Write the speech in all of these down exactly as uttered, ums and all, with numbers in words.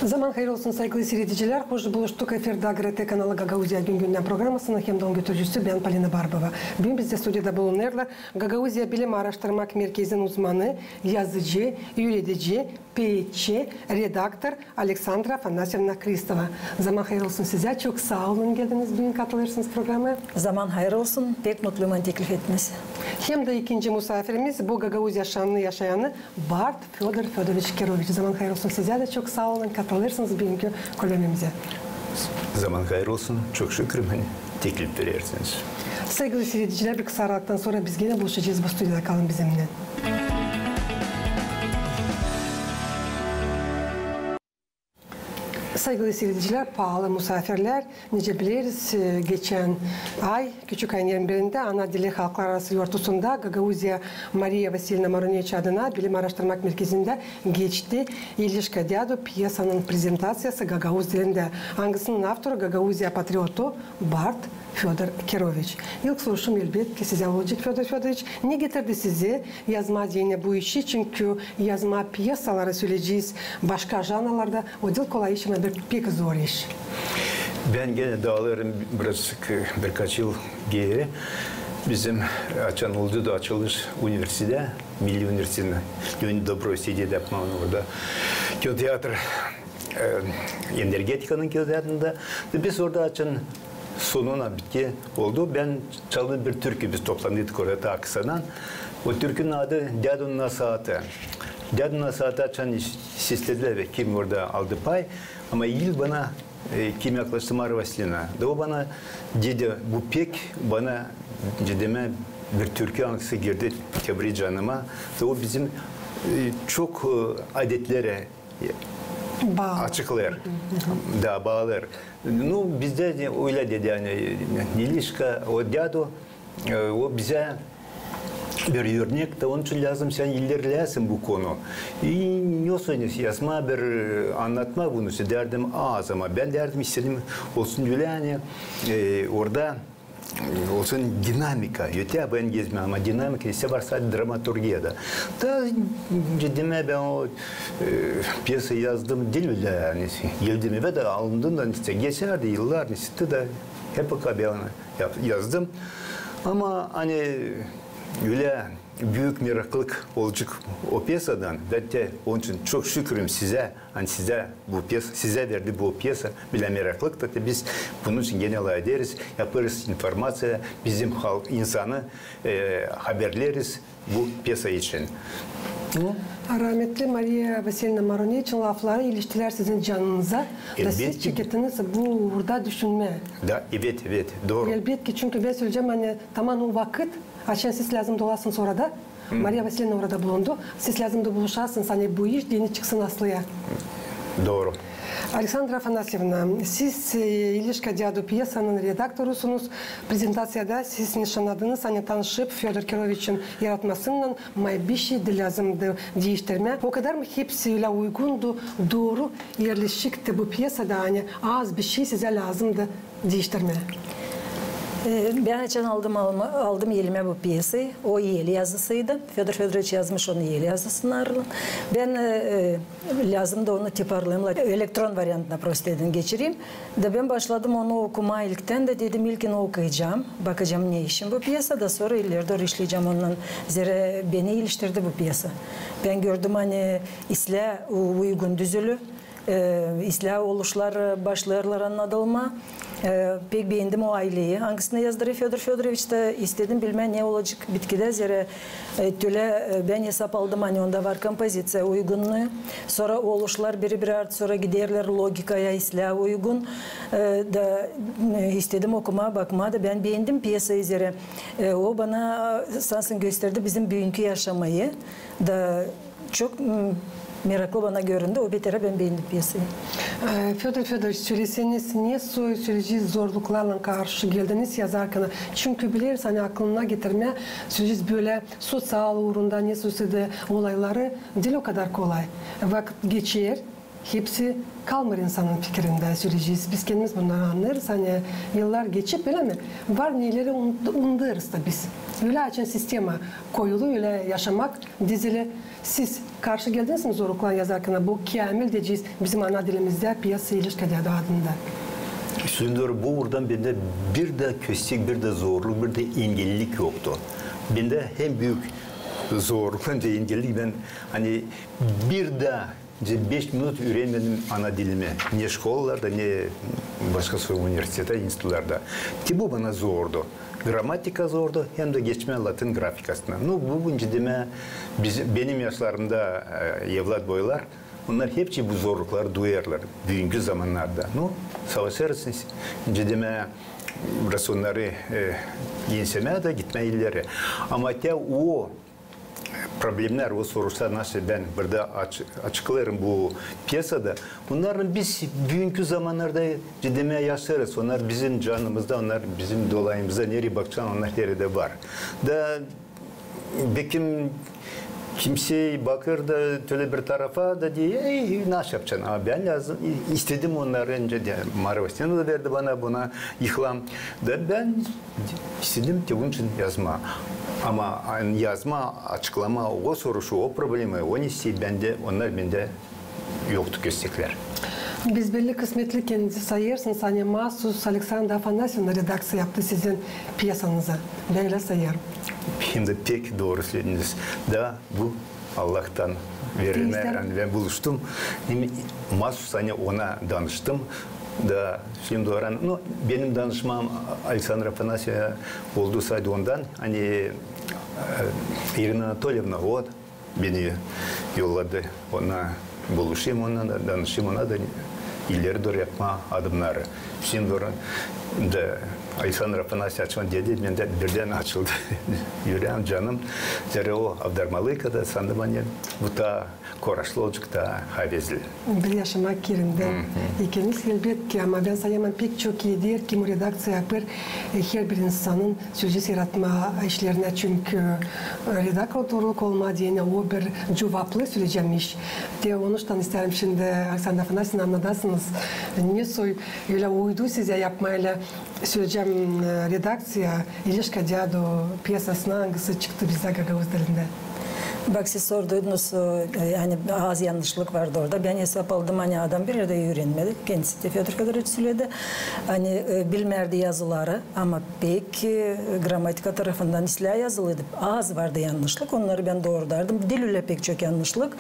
Zaman hayır olsun, saygılı siiredicilär. Hoş buluştuk efirdä GRT kanalı Gagauziya gün-gündän programasının hem dä onun götürücüsü bän, Polina Barbova. Büün bizdä studiyada bulunêrlar Gagauziya Bilim aaraştırmak merkezinin uzmanı, yazıcı, üüredici, peetçi, redaktor Aleksandra Afanasyevna Kristova. Zaman hayır olsun sizä. Çok saa olun, geldiniz büün, katılêrsınız programaya. Zaman hayır olsun. Pek mutluyum beni teklif etmeniz. Hem dä ikinci musaafirimiz bu Gagauziya şannı yaşayanı Bart Födor Födoroviç Kiroviç. Zaman hayır olsun sizä dä. Çok saa olun, katılêrsınız büünkü kolönimizä. Zaman hayır olsun. Çok şükür, beni teklif edersiniz. Saygılı siiredicilär, bir kısa aralıktan sora biz genä buluşacez. Bu studiyada kalın bizimnän. Saygılı siiredicilär, paalı musaafirlär, nicä bileriz, e, geçän ay, küçük ayın irmi birindä, Ana dili halklararası yortusunda Gagauziya Mariya Vasilyevna Maroneç adına Bilim aaraştırmak merkezindä geçti İlişka dädu pyesanın prezentaţiyası gagauz dilindä, angısının avtoru Gagauziya patriotu Bart Födor Kiroviç. İlk soruşum, elbetki, sizä olacek, Födor Födoroviç. Ne getirdi sizi yazmaa deyni bu işi? Çünkü yazmaa pyesaları, söleyecez, başka janrlarda, o diil kolay iş, ama bir pek zor iş. Bän genä daalêrım biraz, birkaç yıl geeri. Bizim açan oldu da açılış universitettä, Milli universitettä, Leonid Dobroi sedi yapmaa orada kinoteatr, e, Energetikanın kinoteatrında. Da biz orada açan sonuna bitki oldu. Bän çaldım bir türkü, biz toplandıydık orada ta kısadan. O türkünün adı Dädunun nasaatı. Dädunun nasaatı açan sesledilär ve kim orada aldı pay. Ama ilk bana, e, kim yaklaştı, Mariya Vasilyevna. Da o bana dedi, bu pek bana, dedemä bir türkü, angısı girdi te biri canıma. Da o bizim, e, çok, e, adetlerä açıklêêr. Da baalêêr. Nu, bizdä dä ölä dedi, ani, İlişka, o dädu, e, o bizä bir örnek, da onun için lääzım sän ilerleyäsin bu konu. İ ne olsun, yazmaa bir, e, annatmaa bunu, därdim az, ama bän därdim, istedim olsun ölä, ani, e, orada olsun dinamika, ötää bän gezmää, ama dinamika ise var sade dramaturgiyada. Da, dedemä, bän o, e, pyesa yazdım, diil ölä, ani, geldim evä da alındım da, işte, geçärdi yıllar, işte, da hep o kadar bän onu yap-, yazdım. Ama, ani, ölä büük meraklık olacek o pyesadan, da te onun için çok şükürüm sizä, ani sizä bu pyesa, sizä verdi bu pyesa, bölä meraklık da, te biz bunun için genä lafederiz, yapêrız informaţiya, bizim halk, insanı, e, haberleriz bu pyesa için. Nu? Rahmetli Mariya Vasilyevna Maroneçin lafları iliştilär sizin canınıza, da siz çekettiniz bu uurda düşünmää. Da, evet, evet, dooru. Elbetki, çünkü bän söleyecäm, ani taman o vakıt, açan siz lääzımdı olasınız orada, Mariya Vasilyevna orada bulundu. Siz lääzımdı buluşasınız, ani bu iş deyni çıksın aslıya. Dooru. Aleksandra Afanasyevna, siz, e, İlişka dädu pyesanın redaktorusunuz. Prezentaţiyada siz nışannadınız, ani tanışıp Födor Kiroviçin yaratmasınnan, may bişey dä lääzımdı diiştirmää. O kadar mı hepsi ölä uygundu, dooru erleşikti bu pyesada, ani az bişey sizä lääzımdı diiştirmää? E, bän açan aldım, alma-, aldım elimä bu pyesayı, o el yazısıydı. Födor Födoroviç yazmış onu el yazısınarlan. Bän, e, e, lääzımdı onu tiparlayım, elektron variantına prosto edin geçireyim. Da bän başladım onu okumaa ilktän dä, dedim, ilkin okuyacam, bakacam, ne için bu pyesa, da sora ileri dooru işleyecäm ondan, zerä beni iliştirdi bu pyesa. Bän gördüm, ani islää u-, uygun düzülü, e, islää oluşlar, e, başlêêrlar annadılmaa. E, pek beendim o ayleyi, angısını yazdırêr Födor Födoroviç, da istedim bilmää, ne olacek bitkidä, zerä, e, tölä, e, bän esap aldım, ani onda var kompoziţiya uygunluyu. Sora oluşlar biri-biri art sora giderlär logikaya, islää uygun. E, da, e, istedim okumaa, bakmaa, da bän beendim pyesayı zerä. E, o bana, e, sansın gösterdi bizim büünkü yaşamayı. Da çok, m, meraklı bana göründü, o beterä bän beendim pyesayı. E, Födor Födoroviç, söleseniz, ne soy, söleyecez, zorluklarlan karşı geldiniz yazarkana? Çünkü bileriz, ani aklına getirmää, söleyecez, bölä soţial uurunda, ne soy da olayları diil o kadar kolay. Vakıt geçer, hepsi kalmêêr insanın fikirindä, söleyecez. Biz kendimiz bunnarı annêêrız, ani yıllar geçip, ölä mi? Var neleri unut-, unudêrız da biz. Ölä açan sistema koyulu, ölä yaşamak dizili. Siz karşı geldiniz mi zorluklara yazarkana bu käämil deyecez bizim ana dilimizdä piyesa İliş Kadädu adında? Sözün dooru, bu uurdan bendä bir dä köstek, bir dä zorluk, bir dä engellilik yoktu. Bendä en büük zorluk, hem dä engellilik, bän, ani, bir dä beş minut üürenmedim ana dilimi. Ne şkolalarda, ne başka universitetä, institutlarda. Te bu bana zordu. Gramatika zordu, hem dä geçmää latın grafikasına. Nu, bu gün, ciddi demää, biz, benim yaşlarımda, e, evlat boylar, onnar hepsi bu zorlukları duyêrlar büünkü zamannarda. Nu, savaşêrız, ciddi demää, biraz onnarı, e, ensemää dä gitmää ileri. Ama te o problemnär, o soruşlar, nasıl bän burada aç-, açıklêêrım bu pyesada, onnarı biz büünkü zamannarda, ciddi demää, yaşêêrız. Onnar bizim canımızda, onnar bizim dolayımızda, nereyi baksan, onnar her erdä var. Da bekim kimsey bakêr da tölä bir tarafa da deer: "Ey, nasıl yapacan?" Ama bän lääzım, istedim onnarı öncä dä, Marya Vasilevna da verdi bana buna ilham. Da bän istedim te onun için yazmaa. Ama, ani, yazmaa, açıklamaa o soruşu, o problemayı, o nesneyi bendä, onnar bendä yoktu kösteklär. Biz belli kısmetli, kendiniz sayêrsınız, ani maasuz Aleksandra Afanasyevna redakţiya yaptı sizin pyesanızı. Bän ölä sayêrım. Hem dä pek dooru sölediniz. Da bu Allahtan verilmä, ani bän buluştum. Hem maasuz, ani, ona danıştım. Da şimdi oran, nu, benim danışmam Aleksandra Afanasyevna oldu sade ondan, ani, e, İrina Anatolievna, o beni yolladı ona, buluşayım onunnan da, danışayım ona da ileri dooru yapmaa adımnarı. Şimdi dooru da Aleksandra Afanasyevna açılan dedi, bendä birdän açıldı üreem, canım. Zerä o avdarmalı kadar sandım, ani bu taa kuraşlı olacek, taa havezli. Bir yaşamak erindä. Hı hı. İkiniz, elbetki, ama bän sayêrım, pek çok iidir, kim o redakţiya yapêr, e, herbir insanın söleyecez yaratma işlerinä, çünkü, e, redaktorluk olmaa deyni o bir cuvaplı, söleyecäm, iş. Te onuştan isteerim şindi, Aleksandra Afanasyevna, annadasınız, nesoy ölä uydu sizä yapmaa ölä, söleyecäm, e, redakţiya İliş Kadädu pyesasına, angısı çıktı bizdä gagauz dilindä. Bak, siz sorduydunuz, e, ani az yannışlık vardı orada. Bän esap aldım, ani adam bir erdä üürenmedi. Kendisi dä Födor Födoroviç söledi. Ani, e, bilmärdi yazıları, ama pek, e, gramatika tarafından islää yazılıydı. Az vardı yannışlık, onnarı bän doorudardım. Diil ölä pek çok yannışlık.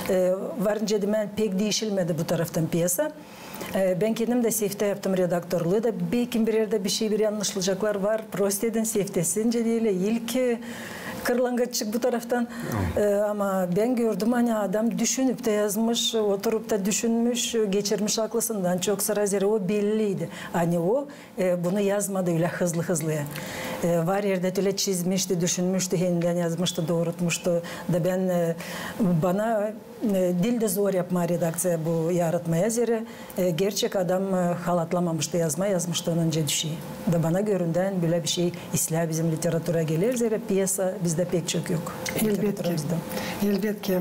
E, var nicä demää, pek diişilmedi bu taraftan pyesa. E, bän kendim dä seftä yaptım redaktorluu da, bekim bir erdä bişey, bir yannışlıcaklar var, prost edin, seftesin, nicä deerlär, ilk, e, kırlangaççık bu taraftan. E, ama bän gördüm, ani adam düşünüp tä yazmış, oturup tä düşünmüş, geçirmiş aklısından çok sıra, zerä o belliydi. Ani o, e, bunu yazmadı ölä hızlı-hızlı. E, var erdä ölä çizmişti, düşünmüştü, hendän yazmıştı, doorutmuştu. Da bän, e, bana E, diil dä zor yapmaa redakţiya bu yaratmaa, zerä, e, gerçek adam, e, halatlamamıştı yazmaa, yazmıştı onu nicä düşer. Da bana göründü, ani bölä bişey islää bizim literatura geler, zerä pyesa bizdä pek çok yok. Elbetki. Literaturadan. Elbetki.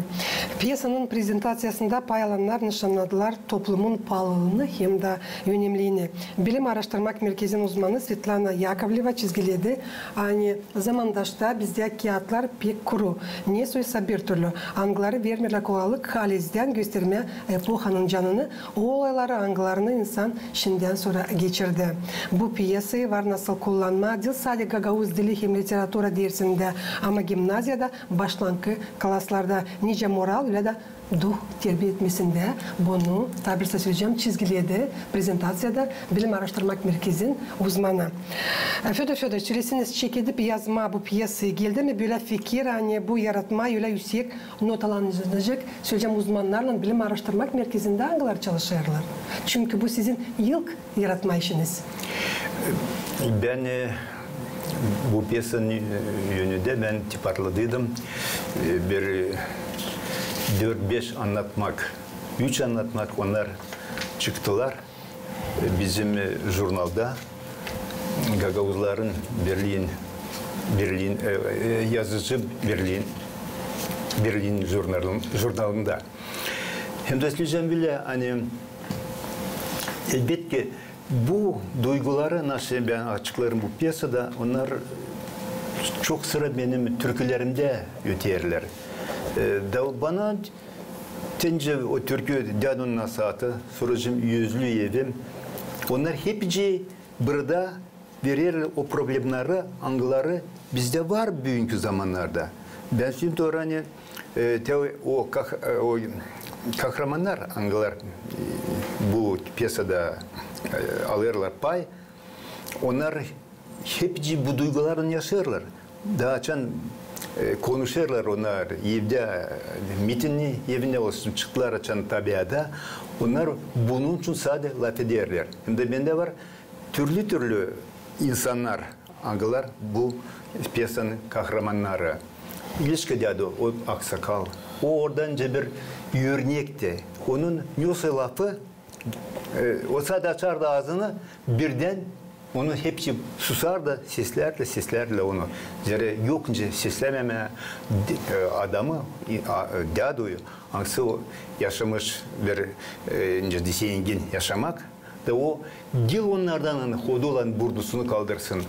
Pyesanın prezentaţiyasında pay alannar nışannadılar toplumun paalılıını hem dä önemliini. Bilim aaraştırmak merkezin uzmanı Svetlana Yakovleva çizgiledi, ani zamandaşta bizdä kiyatlar pek kuru, nesoy sa birtürlü, angıları vermeerlär kolaylık halizdän göstermää epohanın canını, o olayları, angılarını insan şindän sora geçirdi. Bu pyesayı var nasıl kullanmaa diil sade gagauz dili hem literatura dersindä, ama gimnaziyada, başlankı klaslarda, nicä moral, ölä dä duh terbiya etmesindä. Bunu, taa bir söleyecäm, çizgiledi prezentaţiyada Bilim aaraştırmak merkezin uzmanı. E, Födor Födoroviç, söleseniz, çekilip yazmaa bu pyesayı, geldi mi bölä fikir, ani bu yaratmaa ölä üüsek notalanacek, söleyecäm, uzmannarlan Bilim aaraştırmak merkezindä, angıları çalışêrlar? Çünkü bu sizin ilk yaratma işiniz. Bän, e, bu pyesanın, e, önündä bän tiparladıydım, e, bir, e, dört-beş annatmak, üç annatmak, onnar çıktılar. E, bizim, e, jurnalda, Gagauzların Berlin, Berlin, e, e, Yazıcı Berlin, Berlin jurnalın-, jurnalında. Hem dä söleyecäm bölä, ani, elbetki, bu duyguları, nasıl bän açıklêêrım bu pyesada, onnar çok sıra benim türkülerimdä öterlär. E, da bana deyni o türkü, dädunun nasaatı, sora bizim üzlü evim, onnar hepsi burada vererlär o problemleri, angıları bizdä var büünkü zamannarda. Bän şindi orayı, e, te o kah-, e, o kahramannar, angılar, e, bu pyesada, e, alêrlar pay, onnar hepsi bu duygularlan yaşêêrlar. Da açan, e, konuşêrlar onnar evdä, e, mitingni evindä olsun, çıktılar açan tabiata, onnar bunun için sade lafederlär. Hem dä bendä var türlü-türlü insannar, angılar bu pyesanın kahramannarı. İliçka dädu, o aksakal. O oradan bir örnekti. Onun ne olsa lafı, e, o sade açardı aazını, birdän onu hepsi susardı, seslärdilär, seslärdilär onu. Zerä yok nicä seslämemää d-, e, adamı, i-, a, e, däduyu, angısı o yaşamış bir, e, nicä dä zengin yaşamak. Da o diil onnardan, ani hodu olan burnusunu kaldırsın.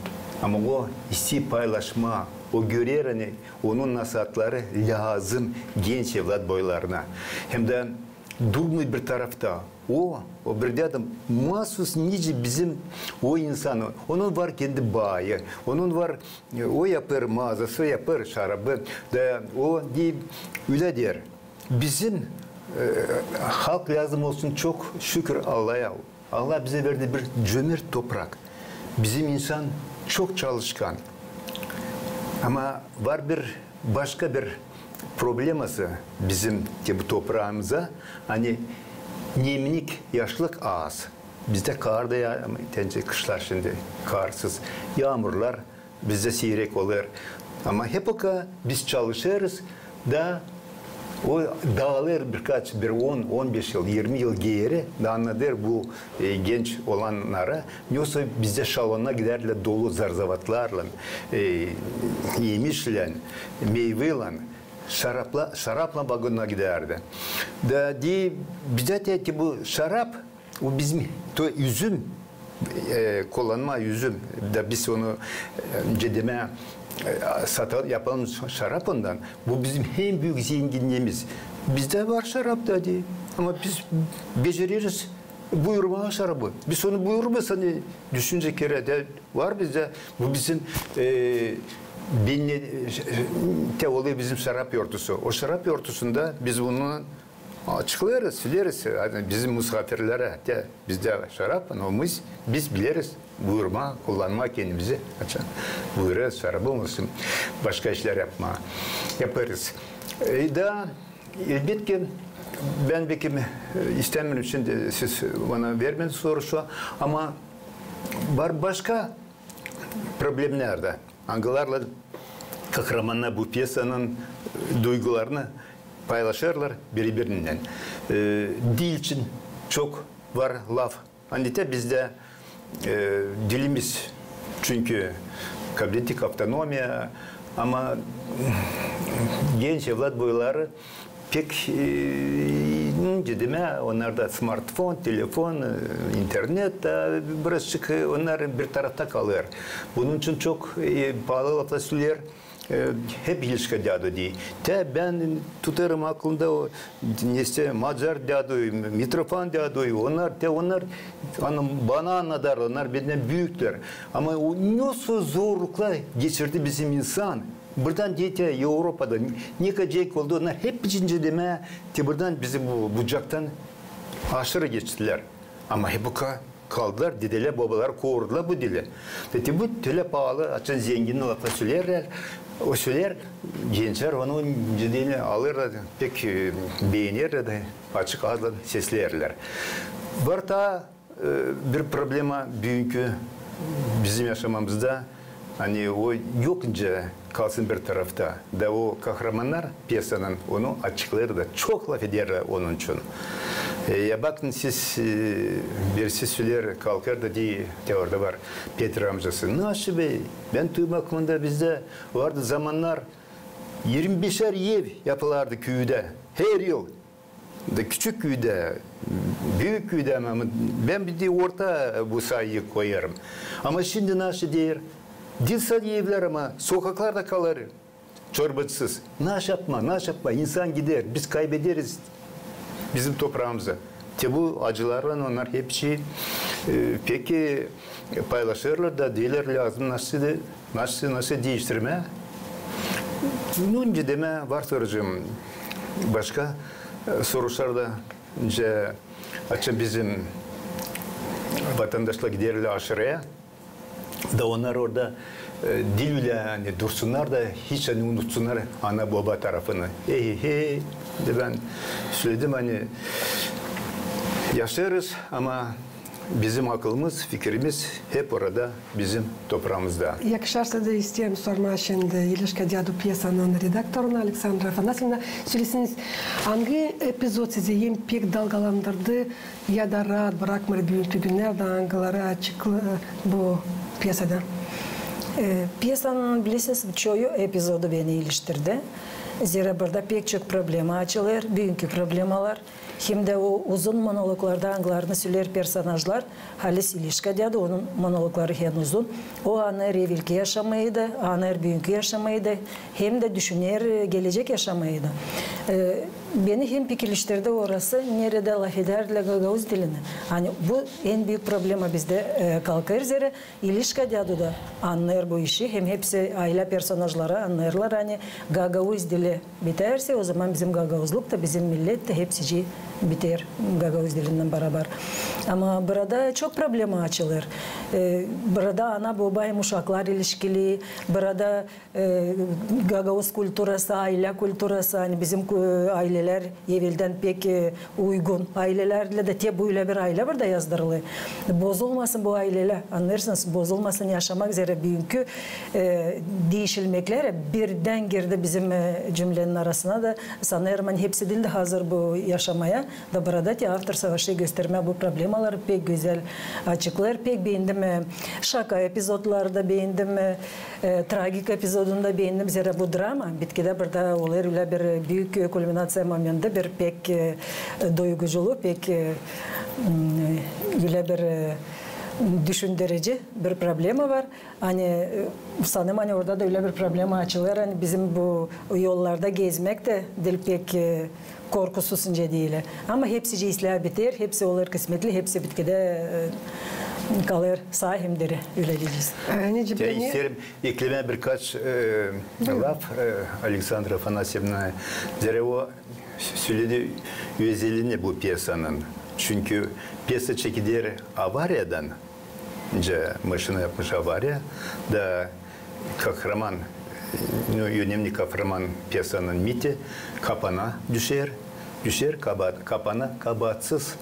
Ama o isteer paylaşmaa, o görer, ani onun nasaatları lääzım genç evlat boylarına. Hem dä durmuyor bir tarafta. O, o bir dädu, masus nicä bizim o insan, onun var kendi baayı, onun var, e, o yapêr maazası, yapêr şarabı. Da o deyni ölä deer. Bizim, e, halk lääzım olsun çok şükür Allaha. Allah bizä verdi bir cömert toprak. Bizim insan çok çalışkan. Ama var bir başka bir probleması bizim te bu topraamıza, ani nemlik, yaşlık aaz. Bizdä kar da ya-, deyni kışlar şindi karsız, yaamurlar bizdä siirek olêr. Ama hep o ka biz çalışêrız, da o daalêr birkaç, bir on, on beş yıl, irmi yıl geeri, da annadêr bu, e, genç olannara, ne olsa bizdä şalonnar gidärdilär dolu zarzavatlarlan, e, emişlän, meyvelän, şarapla, şaraplan vagonnara gidärdi. Da deyni bizdä te bu şarap, o bizim, to üzüm, e, kullanmaa üzüm. Da biz onu, e, nicä demää, e, sata-, yapalım şarap ondan. Bu bizim en büük zenginniimiz. Bizdä var şarap da deyni. Ama biz becereriz buyurmaa şarabı. Biz onu buyurmasak, ani düşünecek erä dä var bizdä. Bu bizim, e, benne-, e, te olêr bizim şarap örtüsü. O şarap örtüsündä biz bunu açıklêêrız, söleeriz, ani bizim musaafirlerä te bizdä şarap, ama biz, biz bileriz buyurmaa, kullanmaa kendimizi. Açan buyurêrız şarabı olsun, başka işlär yapmaa, yapêrız. E, da, elbetki, bän bekim, e, istämeerim şindi, siz bana vermediniz soruşu, ama var başka problemnär dä, angılarlan kahramannar bu pyesanın, e, duygularını paylaşêrlar biri-birindän. E, dil için çok var laf. Ani te bizdä, e, dilimiz, çünkü kablettik avtonomiya, ama genç evlat boyları pek, e, nicä demää, onnarda smartfon, telefon, e, internet, da birazçık, e, onnar bir tarafta kalêr. Bunun için çok, e, paalı laflar söleer, e, hep İliçka dädu deyni. Te bän tutêrım aklımda o, neysä, Macar däduyu, Mitrofan däduyu, onnar, te onnar, ani bana annadarlar, onnar bendän büüklär. Ama o nasıl zorluklar geçirdi bizim insan. Buradan deyni te Evropada, ne kadar oldu, onnar hep içindä demää, te buradan bizi bu bucaktan aşırı geçtilär. Ama hep o ka-, kaldılar, dedelär, bobalar korudular bu dili. Te bu tölä paalı, açan zengin laflar söleerlär, o söleer, gençlär onu ciddiye alêrlar, pek, e, beenerlär da açık aazlan sesleerlär. Var taa, e, bir problema büünkü bizim yaşamamızda, ani o yok nicä kalsın bir tarafta. Da o kahramannar pyesanın onu açıklêêr da çok lafederlär onun için. E, ya bakın siz, e, birisi söleer, kalkêr da deyni, te orada var Petr amcası. Naşi bey, bän duymakımda bizdä vardı zamannar irmi beşer ev yapılardı küüdä. Her yıl. Da küçük küüdä, büük küüdä, ama bän bir dä orta bu sayıyı koyêrım. Ama şindi naşi deer, Diil sade evlär, ama sokaklarda kalêr çorbacısız. Naş yapmaa, naş yapmaa, insan gider, biz kaybederiz bizim topraamızı. Te bu acılarlan onnar hepsi, e, pek paylaşêrlar da deerlär, lääzım nasıl, nasıl, nasıl diiştirmää. Nu, nicä demää, var soracam başka, e, soruşlar da, nicä, açan bizim vatandaşlar giderlär aşırıya. Da onnar orada, e, diil ölä, ani dursunnar da hiç, ani unutsunnar ana-boba tarafını. Ehehe, de bän söledim, ani yaşêêrız, ama bizim akılımız, fikirimiz hep orada, bizim topraamızda. Yakışarsa da isteerim sormaa şindi İlişka dädu pyesanın redaktoruna Aleksandra Afanasyevna, sölesin, angı epizod sizi en pek dalgalandırdı ya da raat brakmêêr büünkü günnerdä, angıları açık bu pyesada? E, pyesanın, bilersiniz, çoyu epizodu beni iliştirdi. Zerä burada pek çok problema açılêr, büünkü problemalar. Hem dä o uzun monologlarda, angılarını söleer personajlar, halis İlişka dädu, onun monologları hem uzun. O annêêr evelki yaşamayı da, annêêr büünkü yaşamayı da, hem dä düşüner, e, gelecek yaşamayı da. E, beni hem pek iliştirdi orası, neredä lafedärdilär gagauz dilini. Ani bu en büük problema bizdä, e, kalkêr, zerä İlişka dädu da annêêr bu işi, hem hepsi aylä personajları annêêrlar, ani gagauz dili bitärse, ozaman bizim gagauzluk ta, bizim millet tä hepsicii biter gagauz dilindän barabar. Ama burada çok problema açılêr. E, burada ana-boba hem uşaklar ilişkili, burada, e, gagauz kulturası, aylä kulturası, ani bizim ku-, aylelär eveldän pek, e, uygun aylelär, da te bu ölä bir aylä burada yazdırılı. Bozulmasın bu aylelär, annêêrsınız, bozulmasın yaşamak, zerä büünkü, e, diişilmeklär birdän girdi bizim, e, cümlenin arasına da, sanêrım, ani hepsi diil dä hazır bu yaşamaya. Da burada te avtor savaşêr göstermää bu problemaları, pek gözäl açıklêêr, pek beendim, e, şaka epizodları da beendim, e, e, tragik epizodunu da beendim, zerä bu drama, bitkidä burada olêr ölä bir büük kulminaţiya momenti, bir pek, e, duyguculuu, pek, e, m, ölä bir, e, düşündürici bir problema var. Ani, e, sanêrım, ani orada da ölä bir problema açılêr, ani bizim bu yollarda gezmäk tä diil pek, e, korkusuz nicä diil. Ama hepsicii islää biter, hepsi olêr kısmetli, hepsi bitkidä, e, kalêr saa hem diri, ölä deyecez. E, nicä bilä-, isteerim eklemää birkaç, e, laf, e, Aleksandra Afanasyevna. Zerä o söledi özelliini bu pyesanın. Çünkü pyesa çekiler avariyadan, nicä maşina yapmış avariya, da kahraman, nu, önemli kahraman pyesanın Miti kapana düşer, düşer kaba-, kapana kabaatsız.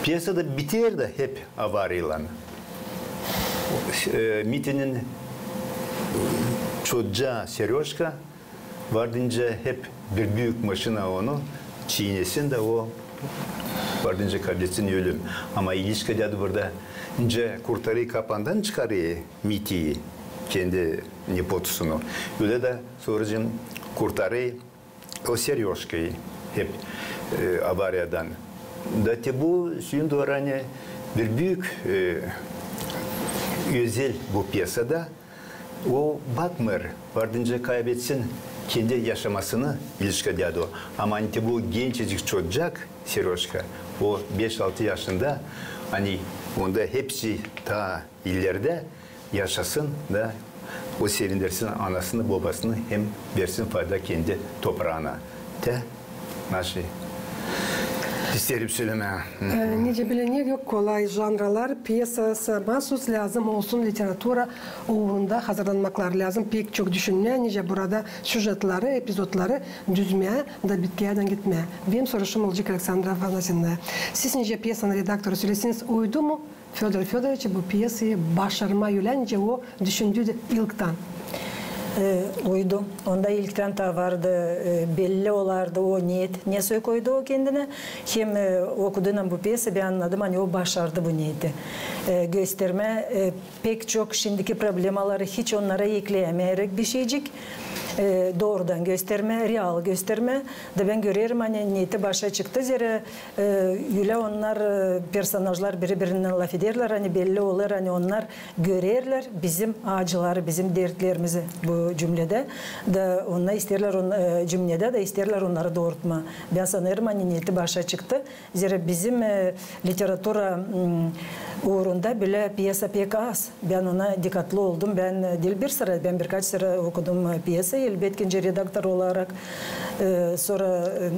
Pyesa da biter dä hep avariyaylan. E, Mitinin çocaa Seröjka vardınca hep bir büük maşina onu çiinesin da o vardınca kaydetsin ölüm. Ama İlişka dädu burada nicä kurtarêr, kapandan çıkarêr Mitiyi, kendi nepotusunu, ölä dä sora kurtarêr o Seröjkayı hep, e, avariyadan. Da te bu süündür, ani bir büük, e, özel bu pyesada. O bakmêêr, vardınca kaybetsin kendi yaşamasını İlişka dädu. Ama ani te bu gençecik çocak Seröjka, o beş-altı yaşında, ani onda hepsi taa ilerdä yaşasın da o sevindirsin anasını, bobasını hem versin fayda kendi topraana. Te naşı isteerim sölemää. E, nicä bilinär, yok kolay janralar, pyesası maasuz lääzım olsun literatura uurunda hazırlanmakları lääzım. Pek çok düşünmää, nicä burada süjetleri, epizodları düzmää da bitkiyädän gitmää. Benim soruşum olacek Aleksandra Afanasyevnaya. Siz nicä pyesanın redaktoru sölesiniz, uydu mu Födor Födoroviç bu pyesayı başarmaa ölä, nicä o düşündü dä ilktän? E, uydu. Onda ilktän taa vardı, e, belli olardı o neet, ne soy koydu o kendinä. Hem, e, okuduynan bu pyesayı, bän annadım, ani o başardı bu neeti. E, göstermää, e, pek çok şindiki problemaları hiç onnara ekleyämeyeräk bişeycik. e, doorudan göstermä, real göstermä. Da bän görerim, ani neeti başa çıktı, zerä, e, ölä onnar, e, personajlar biri-birindän lafederlär, ani belli olêr, ani onnar görerlär bizim acıları, bizim dertlerimizi bu cümledä. Da onnar isteerlär, on-, e, cümledä da isteerlär onnarı doorutmaa. Bän sanêrım, ani neeti başa çıktı. Zerä bizim, e, literatura, m, uurunda bölä pyesa pek az. Bän ona dikkatlı oldum. Bän, e, diil bir sıra, bän birkaç sıra okudum, e, pyesa, elbetkincä redaktor olarak. E, sora, e,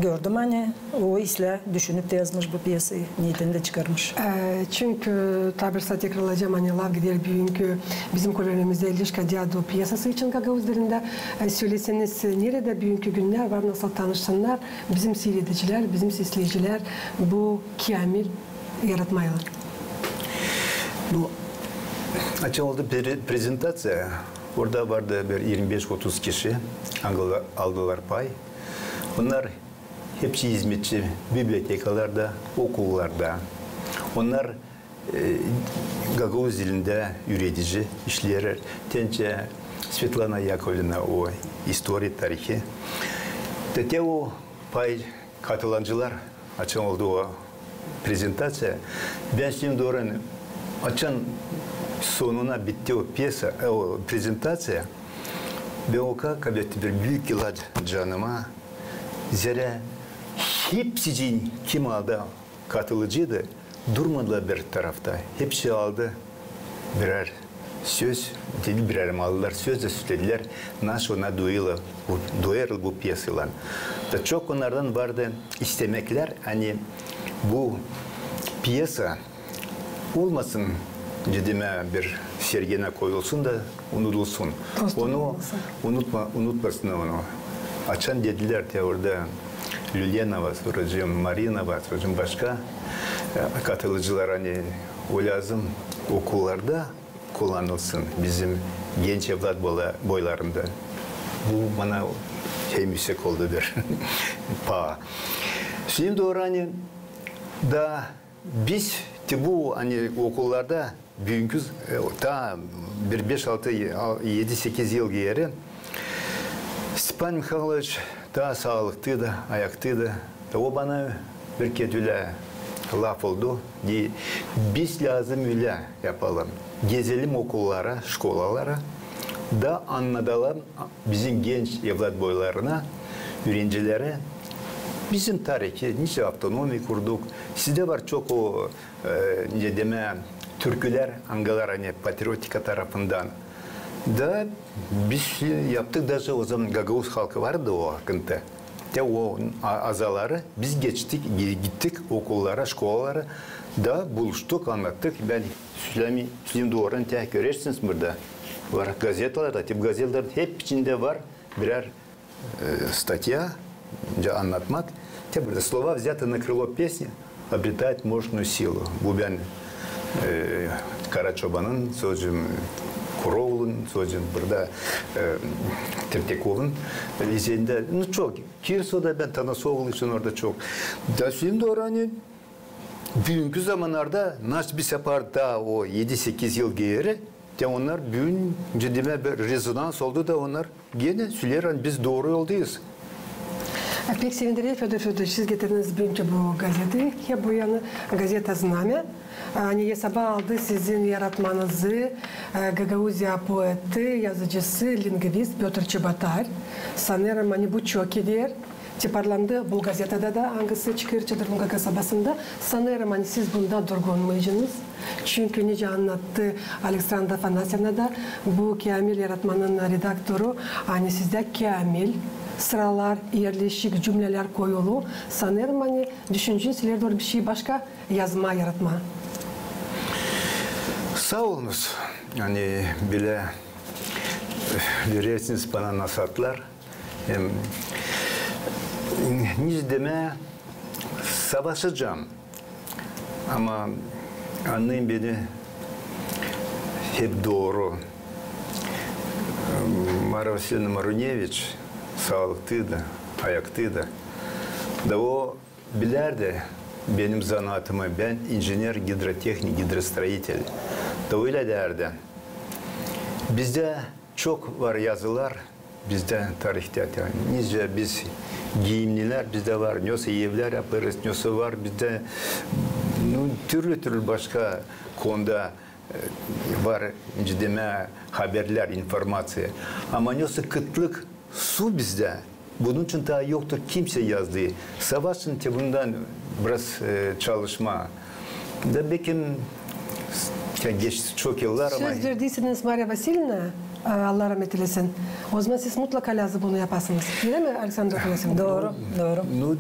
gördüm, ani o islää düşünüp te yazmış bu pyesayı, neetindä çıkarmış. E, çünkü, taa bir sıra tekrarlayacam, ani laf gider büünkü bizim kolbemizä Lişka Diadu pyesası için gagauz dilindä. E, söläseniz, e, neredä büünkü günnär var, nasıl tanışsınnar bizim siiredicilär, bizim sesleyicilär bu keamil yaratmaylan? Ну, açan oldu pre-, prezentaţiya. Orada vardı bir irmi beş-otuz kişi, aldılar, aldılar pay. Onnar hepsi hizmetçi bibliotekalarda, okullarda. Onnar, e, gagauz dilindä üüredici işleer. Tençä Svetlana Yakovlevna, o istoriya, tarihi. Da te o pay katılanıcılar, açan oldu o prezentaţiya, bän şindi doorudan, açan sonuna bitti o pyesa, e, o prezentaţiya, bän o kadar büük yıllar canıma, zerä hepsicii, kim aldı, katılıcıydı, durmadılar bir tarafta. Hepsi aldı birär söz, dedi, birär aldılar söz da söledi, nasıl ona duyulêr bu, duyulêr bu pyesaylan. Da çok onnardan vardı istemeklär, ani bu pyesa olmasın, dedim, bir serginä koyulsun da unudulsun. Onu unutma, unutmasın onu. Açan dedilär te orada Lülenova, soracım, Marinova, soracım, başka, e, katılıcılar, ani o lääzım okullarda kullanılsın, bizim genç evlat boyla-, boylarında. Bu bana hem üüsek oldu bir paa. Şindi dooru, ani da biz te bu, ani okullarda büünkü, e, taa bir beş, altı, al-, edi, sekiz yıl geeri Stepan Mihayloviç taa saalıklıydı, ayaklıydı. O bana bir kerä ölä laf oldu, dedi, biz lääzım ölä yapalım. Gezelim okullara, şkolalara da annadalım bizim genç evlat boylarına, üürencilerä bizim tarihi, nicä avtonomiya kurduk. Sizdä var çok o, e, ne demää, türkülär, angıları, ani patriotika tarafından. Da biz yaptık, daje o zaman gagauz halkı vardı o akıntı. Te o a-, azaları biz geçtik, gi-, gittik okullara, şkolalara da buluştuk, annattık. Bän söleyim, söleyim doorudan, te görersiniz burada. Var gazetalarda, te bu gazetaların hepsindä var birär, e, statya, annatmak. Te burada слова взяты на крыло песни, обретают мощную силу. Bu bän, e, Karaçobanın, soracım, Kuroğlunun, soracım, burada, e, Tretyakovun, e, izeyindä, nu, çok. Kirsovda bän Tanasovlu için orada çok. Da şindi orada, ani büünkü zamannarda nasıl biz yapardık taa o edi-sekiz yıl geeri, te onnar büün, dedim, bir rezonans oldu da onnar genä söleer, ani biz dooru yoldayız. E, pek sevindirer, Födor Födoroviç, siz getirdiniz büünkü bu gazetayı, hem bu yanı gazeta Znamya. Ani esaba aldı sizin yaratmanızı, e, Gagauziya poeti, yazıcısı, lingvist Pötr Çebotar. Sanêrım, ani bu çok eder. Tiparlandı bu gazetada da, angısı çıkêr Çadırvan kasabasında. Sanêrım, ani siz bunda durgunmayacınız. Çünkü, nicä annattı Aleksandra Afanasyevna da, bu keamil yaratmanın redaktoru, ani sizdä keamil sıralar, erleşik, cümlelär koyulu. Sanêrım, ani düşüneceniz ileri dooru bişey başka yazmaa, yaratmaa. Saa olunuz, ani bölä verersiniz bana nasatlar. Hem, nicä demää, savaşacam. Ama annayın beni hep dooru. Mara Vasilyevna Maruneviç saalıklıydı, ayaklıydı. Da o bilärdi benim zanaatımı, bän injener-gidrotehnik, гидростроитель. Da o ölä deyärdi. Bizdä çok var yazılar, bizdä tarihta, yani, nicä biz giimnilär bizdä var, nesoy evlär yapêrız, nesoy var bizdä, nu, türlü-türlü başka konuda e, var, nicä demää, haberlär, informaţiya. Ama nesoy kıtlık su bizdä, bunun için taa yoktur kimsey yazdıı. Savaşın te bundan biraz e, çalışmaa. Da bekim, ya, geçti çok yıllar ama... Söz verdiyseniz Mariya Vasilievnaya, e, Allah rahmet eylesin, o zaman siz mutlaka lääzım bunu yapasınız. Öyle mi, Aleksandra Afanasevna? Dooru, dooru. Nu,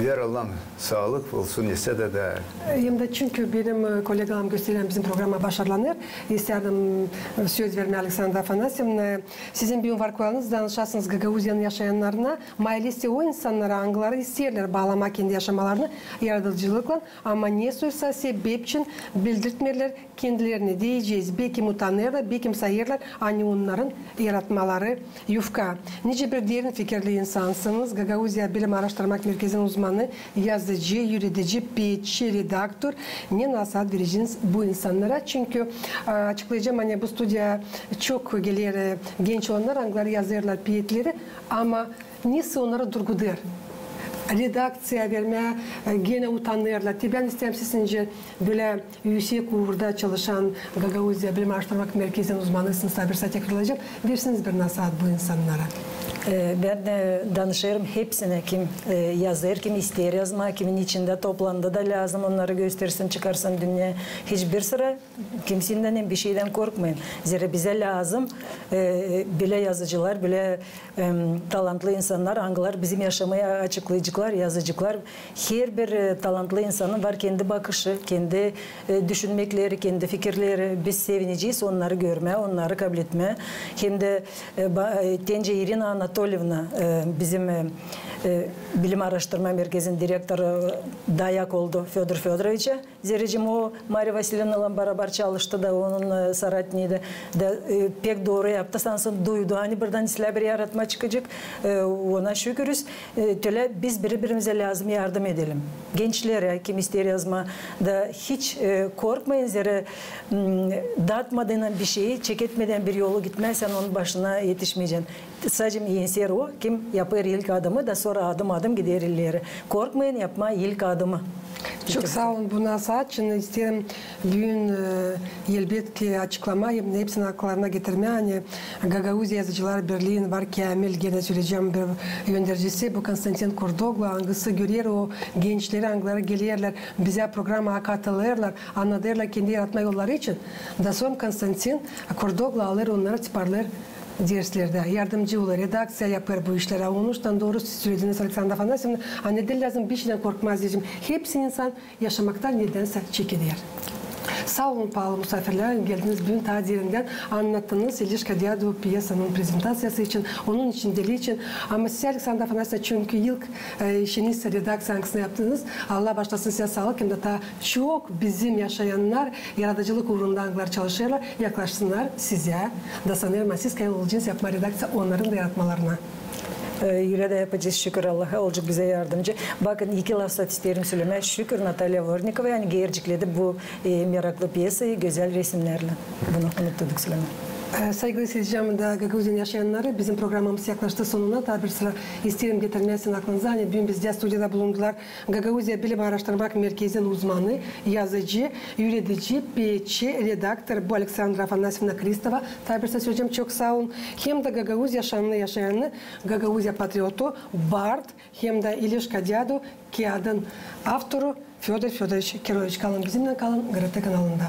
ver Allahım saalık olsun, ise dä, dä. Hem dä çünkü benim e, kollegalarım göstererlär bizim programa başarılanır. İstärdim e, söz vermää Aleksandra Afanasevnaya. Sizin büün var kolayınız danışasınız Gagauziyanın yaşayannarına, mayleste o insannara, angıları isteerlär baalamaa kendi yaşamalarını yaradıcılıklan, ama nesoysa sebep için bildirtmeerlär kendilerini, deyecez, bekim utanêrlar, bekim sayêrlar, ani onnarın yaratmaları yufka. Nicä bir derin fikirli insansınız, Gagauziya bilim aaraştırmak merkezin uzmanı, yazıcı, üüredicä, peetçi, redaktor. Ne nasaat vereceniz bu insannara? Çünkü, e, açıklayacam, ani bu studiyaya çok geler e, genç olannar, angıları yazêrlar peetleri, ama nesoy onnarı durgudêr redakţiyaya vermää, e, genä utanêrlar. Te bän isteerim, siz nicä bölä üüsek uurda çalışan, Gagauziya bilim aaraştırmak merkezin uzmanısınız, taa bir saat tekrarlayacam. Versiniz bir nasaat bu insannara. E, bän dä danışêrım hepsinä, kim e, yazêr, kim isteer yazmaa, kimin içindä toplandı da lääzım onnarı göstersin, çıkarsın dünneyä. Hiçbir sıra kimseydän hem bişeydän korkmayın. Zerä bizä lääzım e, bölä yazıcılar, bölä em, talantlı insannar, angılar bizim yaşamayı açıklayaceklar, yazıceklar. Herbir e, talantlı insanın var kendi bakışı, kendi e, düşünmekleri, kendi fikirleri. Biz sevinecez onnarı görmää, onnarı kabletmää. Hem dä e, ba- e, Tencä İrina Anatolievna, e, bizim e, e, bilim aaraştırma merkezin direktoru, e, dayak oldu Födor Födoroviçä. Zerä o Mariya Vasilievnalan barabar çalıştı da, onun e, soratniydi da, e, pek dooru yaptı. Sansın duydu, ani buradan islää bir yaratma çıkacek. E, ona şükürüz. E, tölä biz biri-birimizä lääzım yardım edelim. Gençlerä, kim isteer yazmaa, da hiç e, korkmayın, zerä m, datmadıynan bişeyi, çeketmedän bir yolu gitmää, sän onun başına etişmeyecän. Sade enseer o, kim yapêr ilk adımı da sora adım-adım gider ileri. Korkmayın yapmaa ilk adımı. Çok saa olun bu nasaat için. İsteerim büün e, elbetki açıklamaa hem dä hepsinin akıllarına getirmää, ani Gagauziya Yazıcılar Birliin var käämil, genä söleyecäm, bir öndercisi, bu Konstantin Kurdoglu, angısı görer o gençleri, angıları gelerlär bizä programaya, katılêrlar, annadêrlar kendi yaratma yolları için. Da sora Konstantin Kurdoglu alêr onnarı, toparlêêr derslerdä, yardımcı olêr, redakţiya yapêr bu işlerä. Onuştan dooru sölediniz, Aleksandra Afanasyevna, ani diil lääzım bişeydan korkmaa, deyecäm. Hepsi insan yaşamaktan nedänsä çekiner. Saa olun, paalı musaafirlär, geldiniz büün taa derindän annattınız İlişka Deadu pyesanın prezentaţiyası için, onun içindeliği için. Ama sizä, Aleksandra Afanasyevna, çünkü ilk e, işiniz redakţiya, angısını yaptınız, Allah baaşlasın, sizä saalık, hem dä taa çok bizim yaşayannar, yaradıcılık uurunda angıları çalışêrlar, yaklaşsınnar sizä. Da sanêrım, siz kayıl olacınız yapmaa redakţiya onnarın da yaratmalarına. E, ölä dä yapacez, şükür Allaha, olacek bizä yardımcı. Bakın, iki laf isteerim sölemää. Şükür Natalya Vornikova, ani gerçekledi bu e, meraklı pyesayı gözäl resimnärlän. Bunu unuttuk sölemää. E, saygılı seyircilerimiz da Gagauziyanın yaşayannarı, bizim programamız yaklaştı sonuna. Taa bir sıra isteerim getirmää sizin aklınıza, ani büün bizdä studiyada bulundular Gagauziya bilim aaraştırmak merkezin uzmanı, yazıcı, üüredicä, peetçi, redaktor, bu Aleksandra Afanasyevna Kristova. Taa bir sıra söleyecäm, çok saa olun. Hem dä Gagauz yaşamını yaşayanı, Gagauziya patriotu, bard, hem dä İlişka Deadu kiyadın avtoru Födor Födoroviç Kiroviç. Kalın bizimnän, kalın GRT kanalında.